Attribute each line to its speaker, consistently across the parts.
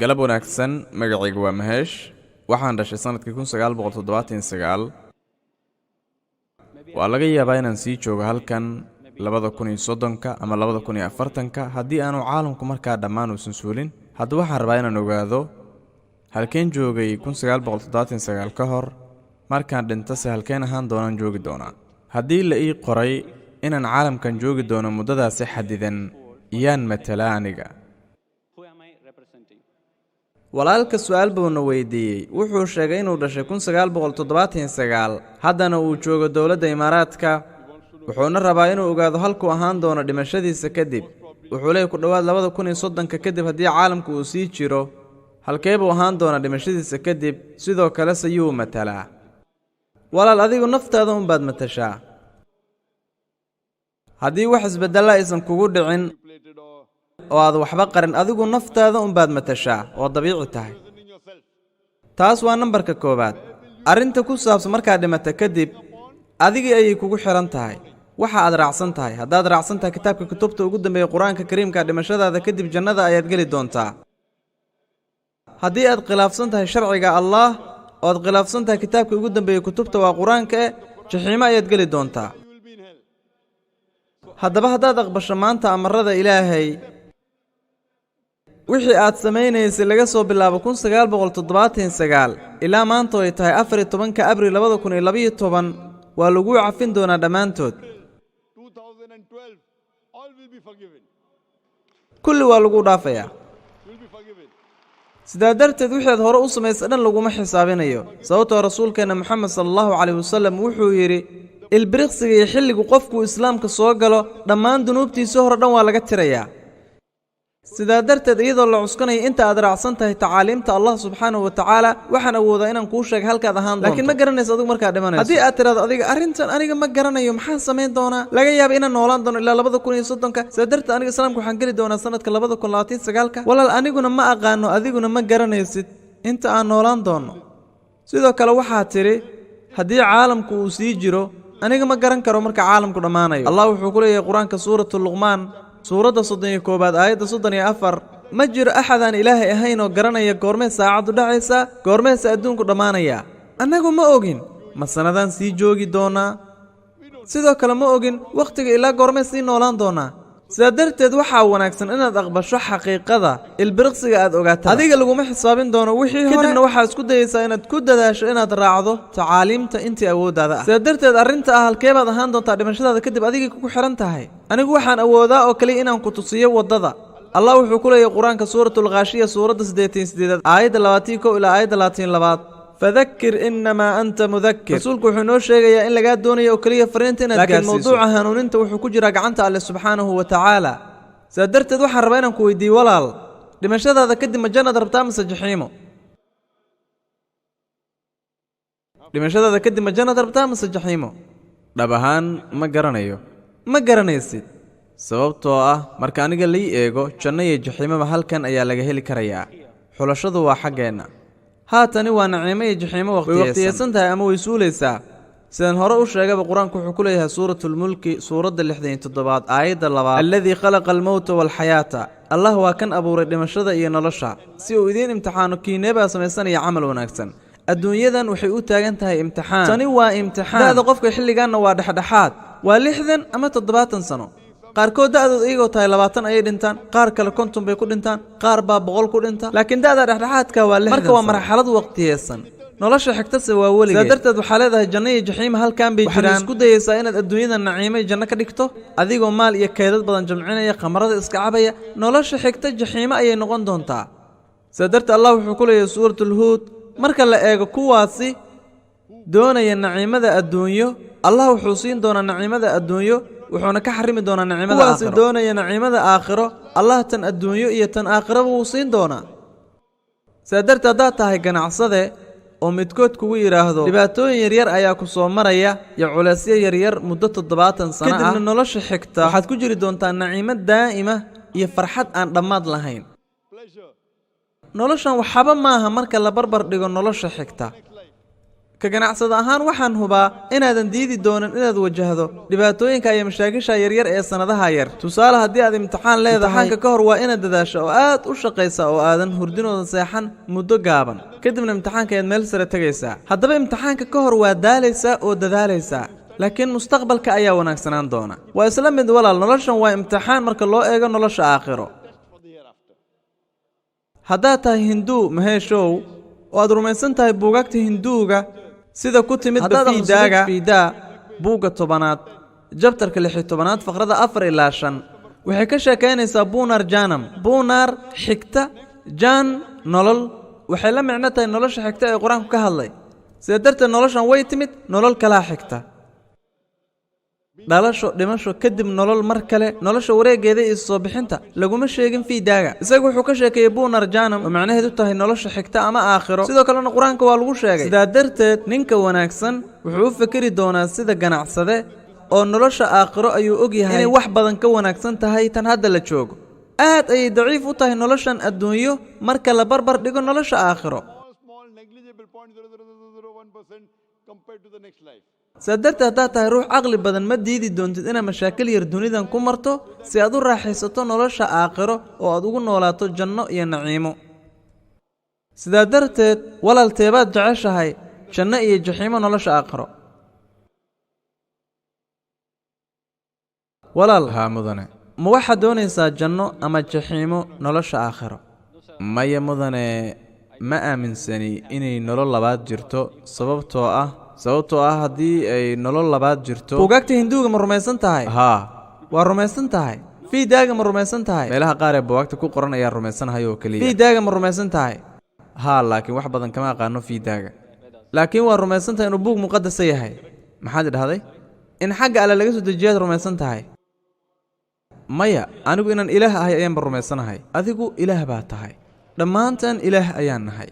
Speaker 1: Galab wanaagsan. Magacayga waa Maheesh. Waxaan dhashay sannadkii 1979. Waa laga yaabaa inaan sii joogo halkan 2030-ka ama 2040-ka, haddii aanu caalamku markaa dhammaan uusan suulin. Hadda waxaan rabaa inaan ogaado halkeen joogay 1979 ka hor. Markaan dhintase halkeen ahaan doonaan joogi doonaa? Haddii la ii qoray inaan caalamkan joogi doono muddadaasi xadidan, yaan matalaa aniga?
Speaker 2: Who am I representing?
Speaker 1: Walaalka su-aal buuna weydiiyey. Wuxuu sheegay inuu dhashay 1979, haddana uu joogo dowladda Imaaraadka. Wuxuuna rabaa inuu ogaado halkuu ahaan doono dhimashadiisa kadib. Wuxuu leeyay, ku dhowaad 2030-ka kadib, haddii caalamku uu sii jiro, halkee buu ahaan doonaa dhimashadiisa kadib? Sidoo kalese yuu matalaa? Walaal, adigu naftaada unbaad matashaa. Haddii wax isbeddella aysan kugu dhicin oo aad waxba qarin, adigu naftaada unbaad matashaa oo dabiici tahay. Taas waa nambarka koowaad. Arrinta ku saabsan markaad dhimata kadib, adigii ayay kugu xidhan tahay waxa aad raacsan tahay. Haddaad raacsan tahay kitaabka kutubta ugu dambeeya, Qur-aanka Kariimka, dhimashadaada kadib jannada ayaad geli doontaa. Haddii aad khilaafsan tahay sharciga Allaah oo aad khilaafsan tahay kitaabka ugu dambeeya kutubta, waa Qur-aanka eh, jaxiimo ayaad geli doontaa. Haddaba haddaad aqbasho maanta amarada Ilaahay, wixii aad samaynaysay laga soo bilaabo 1979 ilaa maanta oo ay tahay 14-ka Abril 2012, waa laguu cafin doonaa dhammaantood.
Speaker 3: 2012, all will be forgiven.
Speaker 1: Kulli waa lagu dhaafayaa.
Speaker 3: Will be forgiven.
Speaker 1: Sidaa darteed, wixii aad hore u samaysay dhan laguma xisaabinayo, sababtoo rasuulkeenna Moxamed sala Allahu calayh wasalam wuxuu yidhi: ilbiriqsiga iyo xilligu qofkuu Islaamka soo galo, dhammaan dunuubtiisa hore dhan waa laga tirayaa. Sidaa darteed, iyadoo la cuskanaya inta aad raacsan tahay tacaaliimta Allah subxaanahu wa tacaala, waxaan awoodaa inaan kuu sheega halkaad ahaan doonto, laakiin ma garanayso adigu markaad dhimanayso. Haddii aad tidhahdo adiga arrintan aniga ma garanayo, maxaan samayn doonaa? Laga yaaba inaan noolaan doono ilaa 2030-ka, sidaa darteed aniga Islaamka waxaan geli doonaa sanadka 2029-ka. Walaal, aniguna ma aqaano, adiguna ma garanaysid inta aan noolaan doono. Sidoo kale waxaa tidhi haddii caalamku uu sii jiro, aniga ma garan karo marka caalamku dhammaanayo. Allah wuxuu ku leeyahay Qur-aanka, Suuratu Luqmaan, suuradda 31aad, aayadda 34: ma jiro axadaan Ilaahay ahayn oo garanaya goormee saacaddu dhacaysaa, goormeese adduunku dhammaanaya. Annagu ma ogin ma sannadaan sii joogi doonaa. Sidoo kale ma ogin wakhtiga ilaa goormee sii noolaan doonaa. Sidaa darteed, waxaa wanaagsan inaad aqbasho xaqiiqada ilbiriqsiga aad ogaatada. Adiga laguma xisaabin doono wixii hore. Kadibna waxaa isku dayaysaa inaad ku dadaasho inaad raacdo tacaaliimta intii awooddaada ah. Sidaa darteed, arrinta ah halkee baad ahaan doontaa dhimashadaada kadib, adigay kugu xidhan tahay. Anigu waxaan awoodaa oo kaliya inaan ku tusiyo waddada. Allah wuxuu ku leeyahay Qur-aanka, Suuratulkhaashiya, suuradda 88aad, aayadda 21 ilaa aayadda 22: فذكر إنما أنت مذكر. Rasuulku wuxuu inoo sheegayaa in lagaa doonayo oo keliya fariinta inaad
Speaker 4: laakiin
Speaker 1: gaarsiiso, mowduuca hanuuninta wuxuu ku jiraa gacanta Alle subxaanahu wa tacaala. Sidaa darteed, waxaan rabaa inaan ku weydiiyo, walaal, dhimashadaada kadib ma jannaad rabtaa mise jaxiimo? Dhimashadaada kadib ma jannaad rabtaa mise jaxiimo?
Speaker 4: Dhab ahaan ma garanayo.
Speaker 1: Ma garanaysid?
Speaker 4: Sababtoo ah marka aniga lii eego, janno iyo jaxiimoba halkan ayaa laga heli karayaa. Xulashadu waa xaggeenna.
Speaker 1: Haatani waa naciimo iyo jaxiimo
Speaker 4: way
Speaker 1: waqtiyeysan
Speaker 4: waqtiyeysan
Speaker 1: tahay ama way suulaysaa. Sidaan hore u sheegaba, Qur-aanku wuxuu ku leeyahay Suuratulmulki, suuradda 67aad, aayadda 2: الذي خلق الموت والحياة. Allah waa kan abuuray dhimashada iyo nolosha si uu idiin imtixaano kiineebaa samaysanaya camal wanaagsan. Adduunyadan waxay u taagan tahay imtixaan. Tani waa imtixaan. Da'da qofka xilligaanna waa dhexdhexaad, waa 60 ama 70 sano. Qaarkood da'dood iyagoo tahay 20 ayay dhintaan, qaar kale 50 bay ku dhintaan, qaar baa 100 ku dhinta, laakiin da'da dhexdhexaadka waa 60. Marka waa marxalad waqtiyeysan, nolosha xigtase waa weligeed. Sidaa darteed, waxaa leedahay janno iyo jaxiima halkan bay
Speaker 4: Waxaad
Speaker 1: jiraan. Isku dayaysaa inaad adduunyada naciimo iyo janno ka dhigto, adigoo maal iyo kaydad badan jamcinaya, khamarada iska cabaya. Nolosha xigta jaxiimo ayay noqon doontaa. Sidaa darteed, Allah wuxuu ku leeyahay Suuratulhuud: marka la eego kuwaasi doonaya naciimada adduunyo, Allah wuxuu siin doonaa naciimada adduunyo, wuxuuna ka xarimi doonaa naciimada
Speaker 4: Kuwaasi
Speaker 1: aakhiro. Doonaya naciimada aakhiro, Allah tan adduunyo iyo tan aakhiraba wuu siin doonaa. Sidaa darteed, haddaad tahay ganacsade oo midkood kugu yidhaahdo dhibaatooyin yaryar ayaa ku soo maraya iyo culaysyo yaryar muddo 70 sano ah, kadibna nolosha xigta waxaad ku jiri doontaa naciimo daa'ima iyo farxad aan dhammaad lahayn,
Speaker 3: Pleasure.
Speaker 1: noloshan waxaba maaha marka la barbar dhigo nolosha xigta. Ka ganacsada ahaan waxaan hubaa inaadan diidi doonin inaad wajahdo dhibaatooyinka iyo mashaakisha yaryar ee sannadaha yar. Tusaale, haddii aad imtixaan leedahay, imtixaanka ka hor waa inaad dadaasho oo aad u shaqaysa oo aadan hurdinooda seexan muddo gaaban, kadibna imtixaanka ayaad meel sare tegaysaa. Haddaba imtixaanka ka hor waa daalaysaa oo dadaalaysaa, laakiin mustaqbalka ayaa wanaagsanaan doona. Waa isla mid walaal, noloshan waa imtixaan marka loo eego nolosha aakhiro.
Speaker 3: For the hereafter.
Speaker 1: Haddaad tahay Hinduu, Maheeshow, oo aad rumaysan tahay buugaagta Hinduuga sida ku timid Bafiidaaga Fiidaa, buugga 10aad, jabtarka 16aad, faqrada 4 ilaa 5, waxay ka sheekaynaysaa Buunar Janam, Buunar xigta, Jaan nolol. Waxay la micno tahay nolosha xigta ee Qur-aanku ka hadlay. Sida darteed noloshan way timid, nolol kalaa xigta. Dhalasho, dhimasho, kadib nolol mar kale. Nolosha wareegeeda iyo soo bixinta laguma sheegin Fiidaaga. Isaga wuxuu ka sheekeeyey Buunar Janam oo macnaheedu tahay nolosha xigta ama aakhiro. Sidoo kalena Qur-aanka waa lagu sheegay. Sidaa darteed ninka wanaagsan wuxuu u fikeri doonaa sida ganacsade, oo nolosha aakhiro ayuu og yahay inay wax badan ka wanaagsan tahay tan hadda la joogo. Aad ayay daciif u tahay noloshan adduunyo marka la barbar dhigo nolosha aakhiro.
Speaker 3: Small, small, negligible 0.0001% compared to the next life.
Speaker 1: Saa darteed haddaad tahay ruux caqli badan, ma diidi doontid inaad mashaakil yar dunidan ku marto si aad u raaxaysato nolosha aakhiro oo aad ugu noolaato janno iyo naciimo. Sidaa darteed walaal, teebaad jeceshahay, janno iyo jaxiimo nolosha aakhiro? Walaal,
Speaker 4: Haa mudane.
Speaker 1: ma waxaad doonaysaa janno ama jaxiimo nolosha aakhiro?
Speaker 4: Maya mudane, ma aaminsani inay nolol labaad jirto, sababtoo ah haddii ay nolol labaad jirto.
Speaker 1: Buugaagta Hinduuga ma rumaysan tahay?
Speaker 4: Haa.
Speaker 1: Waa rumaysan tahay. Fiidaaga ma rumaysan tahay?
Speaker 4: Meelaha qaar ee buugaagta ku qoran ayaa rumaysanahay oo keliya.
Speaker 1: Fiidaaga ma rumaysan tahay?
Speaker 4: Haa, laakiin wax badan kama aqaano Fiidaaga.
Speaker 1: Laakiin waa rumaysan tahay inuu buug muqadasa yahay?
Speaker 4: Maxaad idhahday?
Speaker 1: In xagga Alle laga soo dejiyaad rumaysan tahay?
Speaker 4: Maya, anigu inaan ilaah ahay ayaanba rumaysanahay. Adigu ilaah baa tahay, dhammaantaan ilaah ayaan nahay.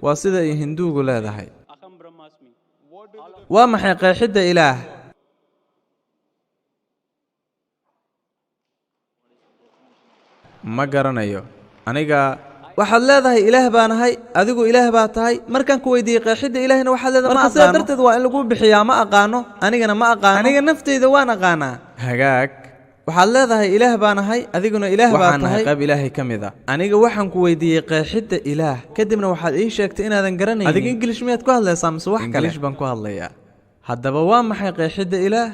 Speaker 4: Waa sida ay Hinduugu leedahay.
Speaker 2: Aham Brahmasmi.
Speaker 3: What is the
Speaker 1: Waa maxay qeexidda ilaah?
Speaker 4: Ma garanayo aniga.
Speaker 1: Waxaad leedahay ilaah baa nahay, adigu ilaah baa tahay. Markaan ku weydiiyey qeexidda ilaahina, waxaad leedahay ma. Marka sidaa darteed waa in lagu bixiyaa ma aqaano. Anigana ma aqaano, aniga nafteyda waan aqaanaa.
Speaker 4: Hagaag.
Speaker 1: Waxaad leedahay ilaah baa nahay, adiguna ilaah baa
Speaker 4: Waxaan nahay
Speaker 1: tahay.
Speaker 4: qayb ilaahay ka mid a.
Speaker 1: Aniga waxaan ku weydiiyey qeexidda ilaah, kadibna waxaad ii sheegtay inaadan garanaynin. Adiga Ingilish miyaad ku hadlaysaa mise wax kale?
Speaker 4: Ingiliish baan ku hadlayaa.
Speaker 1: Haddaba waa maxay qeexidda ilaah?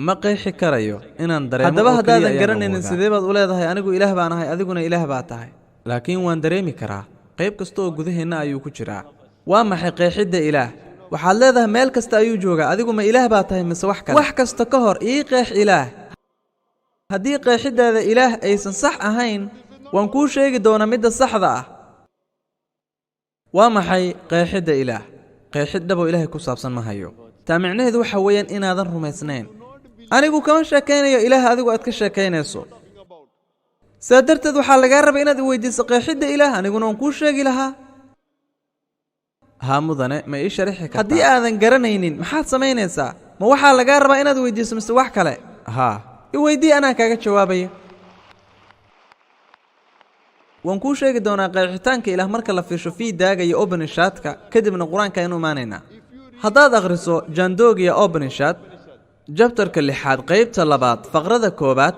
Speaker 4: Ma qeexi karayo, inaan dareemo
Speaker 1: Haddaba
Speaker 4: oo keliya
Speaker 1: haddaadan
Speaker 4: ayaan
Speaker 1: garanaynin,
Speaker 4: awoodaa.
Speaker 1: sidee baad u leedahay anigu ilaah baan ahay, adiguna ilaah baa tahay?
Speaker 4: Laakiin waan dareemi karaa, qayb kasta oo gudaheenna ayuu ku jiraa.
Speaker 1: Waa maxay qeexidda ilaah? Waxaad leedahay meel kasta ayuu joogaa. Adigu ma ilaah baa tahay mise wax kale? Wax kasta ka hor ii qeex ilaah. Haddii qeexiddaada ilaah aysan sax ahayn, waan kuu sheegi doonaa midda saxda ah. Waa maxay qeexidda ilaah?
Speaker 4: Qeexid dhaboo ilaahay ku saabsan ma hayo.
Speaker 1: Taa micnaheedu waxa weeyaan inaadan rumaysnayn. Anigu kama sheekaynayo ilaah adigu aad ka sheekaynayso.
Speaker 3: Talking about?
Speaker 1: Sidaa darteed waxaa lagaa rabay inaad i weydiiso qeexidda ilaah, aniguna waan kuu sheegi lahaa.
Speaker 4: Haa mudane, ma ii sharixi kartaa?
Speaker 1: Haddii aadan garanaynin, maxaad samaynaysaa? Ma waxaa lagaa rabaa inaad weydiiso mise wax kale?
Speaker 4: Haa.
Speaker 1: I weydii, anaa kaaga jawaabaya. Waan kuu sheegi doonaa qeexitaanka ilaah marka la fiirsho Fiidaaga iyo Upanishaadka, kadibna Qur-aanka aynu imaanaynaa. Haddaad akhriso Jandogiya Upanishad, jabtarka 6aad, qaybta 2aad, faqrada 1aad,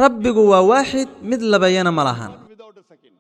Speaker 1: Rabbigu waa waaxid, mid labayana ma lahan.
Speaker 3: Without a second.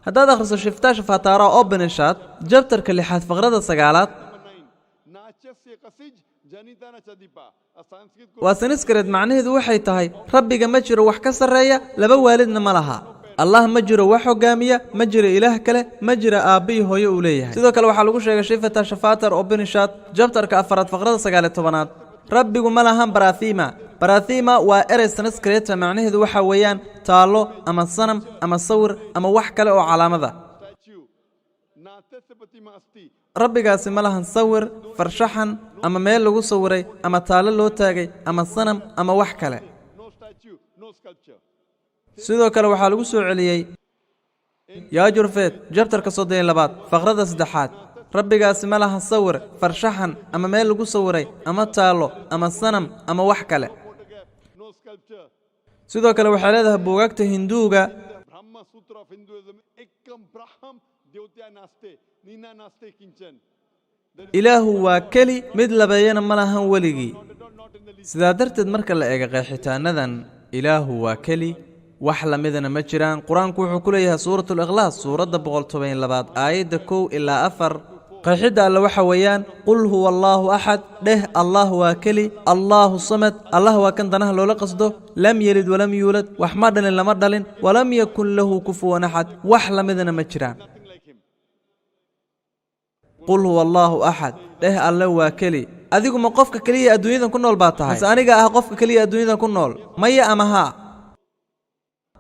Speaker 1: Haddaad akhriso Shiftaasha Fatara Upanishad, jabtarka 6aad, faqrada 9aad,
Speaker 3: Number 9. Nachasya kasij janita na chadipa. A Sanskrit
Speaker 1: waa Sanskrit, macnaheedu waxay tahay Rabbiga ma jiro wax ka sarreeya, laba waalidna ma laha. Allah ma jiro wax hogaamiya, ma jiro ilaah kale, ma jiro aabbiyi hooyo uu leeyahay. Sidoo kale waxaa lagu sheegay Shifata Shafatar Upanishad, jabtarka 4aad, faqrada 19aad, Rabbigu ma lahan barathima. Barathima waa erey Sanskrit, macnaheedu waxa weeyaan taallo ama sanam ama sawir ama wax kale oo calaamada.
Speaker 3: Statue. Natasya pratima asti.
Speaker 1: Rabbigaasi ma lahan sawir, farshaxan ama meel lagu sawiray ama taallo loo taagay ama sanam ama wax kale.
Speaker 3: No statue, no sculpture.
Speaker 1: Sidoo kale waxaa lagu soo celiyey Yaajurfeed, jabtarka 32aad, faqrada 3aad, Rabbigaasi ma laha sawir, farshaxan ama meel lagu sawiray ama taallo ama sanam ama wax kale.
Speaker 3: Photograph, no sculpture.
Speaker 1: Sidoo kale waxay leedahay buugaagta Hinduuga
Speaker 3: The Brahma Sutra of Hinduism, Ekam Braham Deotya naste, nina naste kinchan.
Speaker 1: Ilaahu waa keli, mid labeeyana ma lahan weligii.
Speaker 3: Not at all, not in the least.
Speaker 4: Sidaa darteed, marka la eego qeexitaanadan, Ilaahu waa keli, wax lamidana ma jiraan. Qur-aanku wuxuu ku leeyahay Suurat Alikhlaas, suuradda 112aad, aayadda 1 ilaa 4, qeexidda Alle waxa weeyaan: قل هو الله أحد, dheh Allah waa keli, الله الصمد, Allah waa kan danaha loola qasdo, لم يلد ولم يولد, wax ma dhalin, lama dhalin, ولم يكن له كفوا أحد, wax lamidana ma jiraan.
Speaker 3: Nothing like him.
Speaker 1: قل هو الله أحد, dheh Alle waa keli. Adigu ma qofka keliya adduunyadan ku nool baa tahay, mise aniga ah qofka keliya adduunyadan ku nool? Maya ama haa?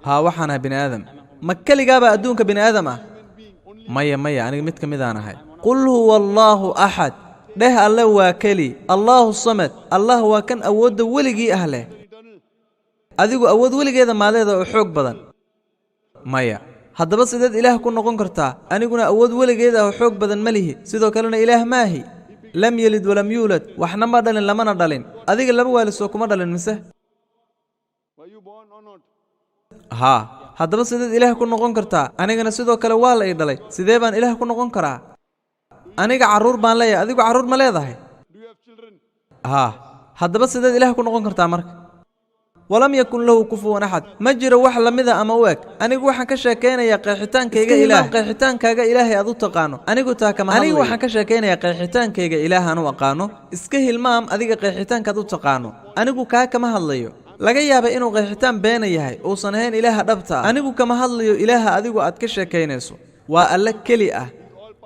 Speaker 4: Haa, waxaan ahay bini aadam.
Speaker 1: Ma keligaabaa adduunka bini aadam ah?
Speaker 4: Maya, maya, aniga mid ka mid aan ahay.
Speaker 1: قل هو الله أحد, dheh Alle waa keli, الله الصمد, Allah waa kan awoodda weligii ah leh. Adigu awood weligeeda maadeeda oo xoog badan?
Speaker 4: Maya.
Speaker 1: Haddaba sideed Ilaah ku noqon kartaa? Aniguna awood weligeed ah oo xoog badan ma lihi, sidoo kalena Ilaah maahi. لم يلد ولم يولد, waxna ma dhalin, lamana dhalin. Adiga laba waalisoo kuma dhalin, mise?
Speaker 3: Were you born or not?
Speaker 4: Haa.
Speaker 1: Haddaba sideed Ilaah ku noqon kartaa? Anigana sidoo kale waa la ii dhalay. Sidee baan Ilaah ku noqon karaa? Aniga carruur baan leeyahay. Adigu carruur ma leedahay?
Speaker 3: Do you have children?
Speaker 4: Haa.
Speaker 1: Haddaba sideed Ilaah ku noqon kartaa marka? ولم يكن له كفوا أحد, ma jiro wax lamida ama u eg. Anigu waxaan ka sheekaynayaa qeexitaankayga Ilaah. Qeexitaankaaga Ilaahay aad u taqaano, anigu taa kama hadlayo. Anigu waxaan ka sheekaynayaa qeexitaankayga Ilaah aan u aqaano. Iska hilmaam adiga qeexitaankaad u taqaano, anigu kaa kama hadlayo. Laga yaaba inuu qeexitaan beena yahay, uusan ahayn Ilaaha dhabta ah. Anigu kama hadlayo Ilaaha adigu aad ka sheekaynayso. Waa Alle keli ah,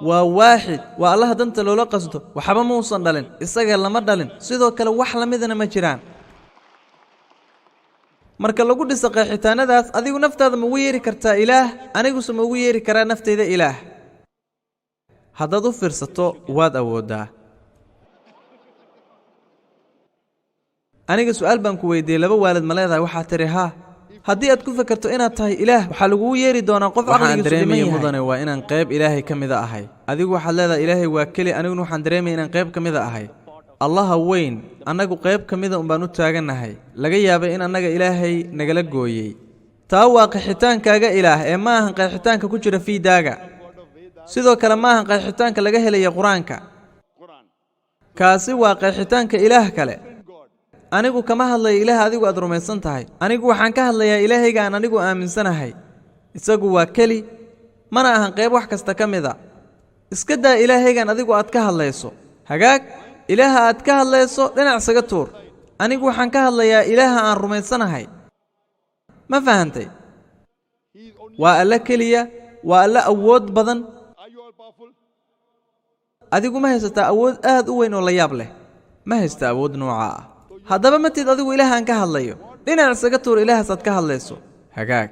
Speaker 1: waa waaxid, waa Allaha danta loola qasdo. Waxba muusan dhalin, isaga lama dhalin, sidoo kale wax lamidana ma jiraan. Marka lagu dhiso qeexitaanadaas, adigu naftaada ma ugu yeeri kartaa Ilaah? Aniguse ma ugu yeeri karaa naftayda Ilaah?
Speaker 4: Haddaad u fiirsato, waad awooddaa.
Speaker 1: Aniga su'aal baan ku weydiiyey: laba waalid ma leedahay? Waxaa tidhi haa. Haddii aad ku fekerto inaad tahay Ilaah, waxaa lagugu yeeri doonaa qof
Speaker 4: Waxaan
Speaker 1: caqligiisu dhiman
Speaker 4: dareemaya,
Speaker 1: yahay.
Speaker 4: mudane, waa inaan qayb Ilaahay ka mida ahay. Adigu waxaad leedahay Ilaahay waa keli, aniguna waxaan dareemaya inaan qayb ka mida ahay Allaha weyn. Annagu qayb ka mida unbaan u taagannahay. Laga yaabay in annaga Ilaahay nagala gooyey.
Speaker 1: Taa waa qeexitaankaaga Ilaah ee ma ahan qeexitaanka ku jira fiidaaga. Sidoo kale ma ahan qeexitaanka laga helaya Qur-aanka.
Speaker 3: Quran.
Speaker 1: Kaasi waa qeexitaanka Ilaah kale.
Speaker 3: God.
Speaker 1: Anigu kama hadlayo Ilaah adigu aad rumaysan tahay. Anigu waxaan ka hadlayaa Ilaahayga aan anigu aaminsanahay. Isagu waa keli, mana ahan qayb wax kasta ka mid a. Iska daa Ilaahaygan adigu aad ka hadlayso. Hagaag, Ilaaha aad ka hadlayso dhinac isaga tuur. Anigu waxaan ka hadlayaa Ilaaha aan rumaysanahay. Ma fahantay?
Speaker 3: He is only.
Speaker 1: Waa Alle keliya, waa Alle awood badan.
Speaker 3: Are you all powerful?
Speaker 1: Adigu ma haysataa awood aad u weyn oo la yaab leh?
Speaker 4: Ma haysta awood nooca ah.
Speaker 1: Haddaba matid adigu Ilaahaan ka hadlayo. Dhinac isaga tuur Ilaahaas aad ka hadlayso.
Speaker 4: Hagaag.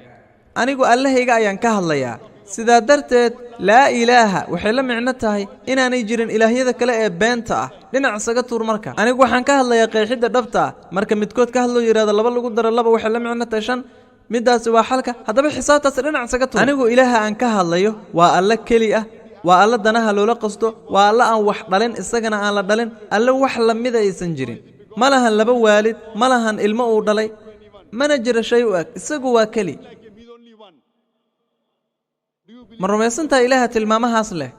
Speaker 1: Anigu Allahayga ayaan ka hadlayaa. Sidaa darteed, لا إله waxay la micno tahay inaanay jirin ilaahyada kale ee beenta ah. Dhinac isaga tuur marka. Anigu waxaan ka hadlayaa qeexidda dhabta ah. Marka midkood ka hadloo yidhahdo laba lagu daro laba waxay la micno tahay shan, middaasi waa xalka. Haddaba xisaabtaasi dhinac isaga tuur. Anigu Ilaaha aan ka hadlayo waa Alle keli ah, waa Alle danaha loola qasto, waa Alle aan wax dhalin, isagana aan la dhalin, Alle wax lamida aysan jirin. Ma lahan laba waalid, ma lahan ilmo uu dhalay, mana jiro shay u eg. Isagu waa keli.
Speaker 3: Like him, he's only one. Do you believe?
Speaker 1: Ma rumaysantaha Ilaaha tilmaamahaas leh?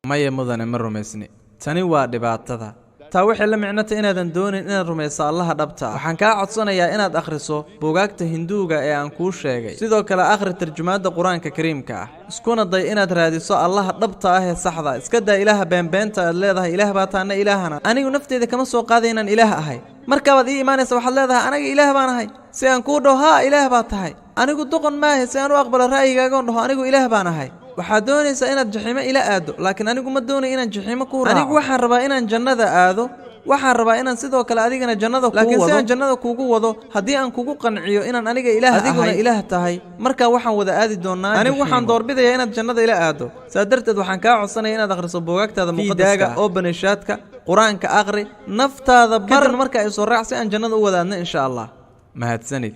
Speaker 4: Maya, mudane, ma rumaysni. Tani waa dhibaatada.
Speaker 1: Taa waxay la micnotay inaadan doonin inaad rumayso Allaha dhabta ah. Waxaan kaa codsanayaa inaad akhriso buugaagta Hinduuga ee aan kuu sheegay. Sidoo kale akhri tarjumaadda Qur-aanka Kariimka ah, iskuna day inaad raadiso Allaha dhabta ah ee saxda. Iska daa Ilaaha beenbeenta aad leedahay Ilaah baa taana Ilaahana. Anigu nafteyda kama soo qaaday inaan Ilaah ahay. Markaabaad ii imaanaysa waxaad leedahay anaga Ilaah baan ahay, si aan kuu dhaho haa, Ilaah baa tahay. Anigu doqon maahe si aan u aqbalo ra'yigaagoon dhaho anigu Ilaah baan ahay. Waxaad doonaysaa inaad jaxiimo ila aado, laakiin anigu ma doonayo inaan jaxiimo kuu raaco. Anigu waxaan rabaa inaan jannada aado. Waxaan rabaa inaan sidoo kale adigana jannada kuu
Speaker 4: Laakiin
Speaker 1: wado.
Speaker 4: si
Speaker 1: Aan jannada kuugu wado, haddii aan kugu qanciyo inaan aniga Ilaah
Speaker 4: Adiguna
Speaker 1: ahay,
Speaker 4: Ilaah tahay,
Speaker 1: markaa waxaan wada aadi doonaa. Anigu waxaan
Speaker 4: jaxiimo.
Speaker 1: Doorbidayaa inaad jannada ila aado. Saa darteed waxaan kaa codsanaya inaad akhriso buugaagtaada muqadaska
Speaker 4: Fiidaaga
Speaker 1: ah oo banishaadka Qur-aanka aqri, naftaada bar, marka ay soo raac si aan jannada u wada aadno, insha Allah.
Speaker 4: Mahadsanid.